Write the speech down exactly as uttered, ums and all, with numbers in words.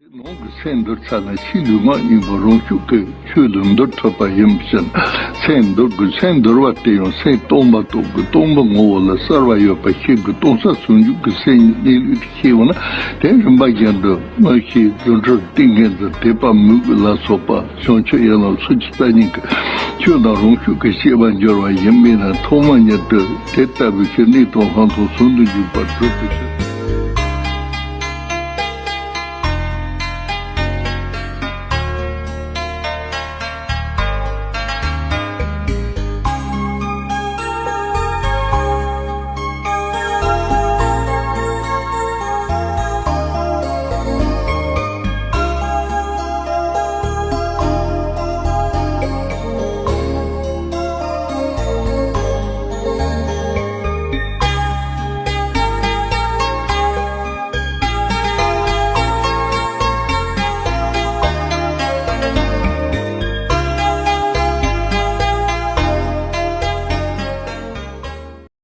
དེ་ནང་གི་སེམས་འདུལ་ཚར་ན་ཕྱིའི་ལུས་ངག་གཉིས་པོ་རང་ཤུགས་ཀྱིས་ཆོས་ལ་འདུལ་ཐུབ་པ་ཡིན་ཕྱིན། སེམས་འདུལ་དགོས། སེམས་འདུལ་བ་དེ་ཡང་སེམས་སྟོང་པ་རྟོགས་དགོས། སྟོང་པའི་ངོ་བོ་ལ་གསལ་བ་ཡོད་པ་ཤེས་དགོས། སྟོང་གསལ་ཟུང་འཇུག་གི་སེམས་ཉིད་གནས་ལུགས་དེ་ཤེས་འོང་ན། དེ་རིམ་པ་བཞིན་དུ་མངོན་ཤེས་རྫུ་འཕྲུལ་ཏིང་ངེ་འཛིན་དད་པ་མོས་གུས་ལ་སོགས་པ་བྱང་ཆུབ་ཡན་ལག་སོ་བཅུ་རྩ་གཉིས་ཀྱི་ཆོས་རྣམས་རང་ཤུགས་ཀྱིས་ཤེས་པར་འགྱུར་བ་ཡིན་པས་ན། ཐོག་མ་ཉིད་དུ་དེ་ལྟ་བུའི་ཕྱིར་གནས་དང་ལྷག་མཐོང་ཟུང་དུ་འཇུག་པར་བགྲོད་པའི་ཕྱིར།